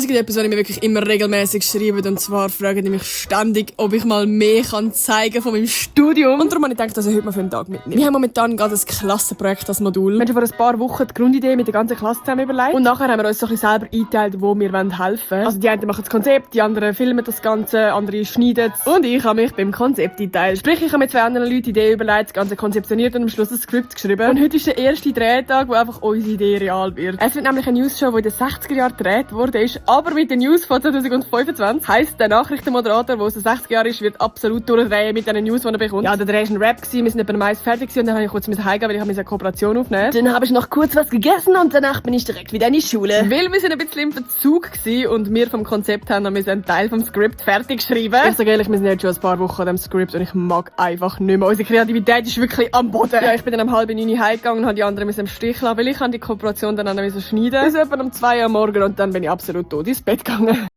Es gibt etwas, was ich mir wirklich immer regelmäßig schreibe, und zwar fragen die mich ständig, ob ich mal mehr zeigen kann von meinem Studium. Und darum habe ich gedacht, dass ich heute mal für einen Tag mitnehme. Wir haben momentan gerade ein Klassenprojekt, das Modul. Wir haben schon vor ein paar Wochen die Grundidee mit der ganzen Klasse zusammen überlegt. Und nachher haben wir uns so ein bisschen selber eingeteilt, wo wir helfen wollen. Also die einen machen das Konzept, die anderen filmen das Ganze, andere schneiden es. Und ich habe mich beim Konzept eingeteilt. Sprich, ich habe mit 2 anderen Leuten die Idee überlegt, das Ganze konzeptioniert und am Schluss ein Skript geschrieben. Und heute ist der erste Drehtag, wo einfach unsere Idee real wird. Es wird nämlich eine News-Show, die in den 60er Jahren gedreht wurde, aber mit den News von 2025. Heisst, der Nachrichtenmoderator, der aus den 60 Jahren ist, wird absolut durchdrehen mit den News, die er bekommt. Ja, der Dreh war ein Rap, wir sind etwa am Eis fertig und dann habe ich kurz heimgehen, weil ich eine Kooperation aufnehmen. Dann habe ich noch kurz was gegessen und danach bin ich direkt wieder in die Schule. Weil wir sind ein bisschen im Verzug gewesen und wir vom Konzept haben noch einen Teil vom Skript fertig geschrieben. Ich sage ehrlich, wir sind jetzt schon ein paar Wochen an dem Skript und ich mag einfach nicht mehr. Unsere Kreativität ist wirklich am Boden. Ja, ich bin dann um 8:30 heimgegangen und habe die anderen im Stich lassen, weil ich die Kooperation dann schneiden. Bis etwa um 2 Uhr morgens und dann bin ich absolut tot ins Bett gegangen.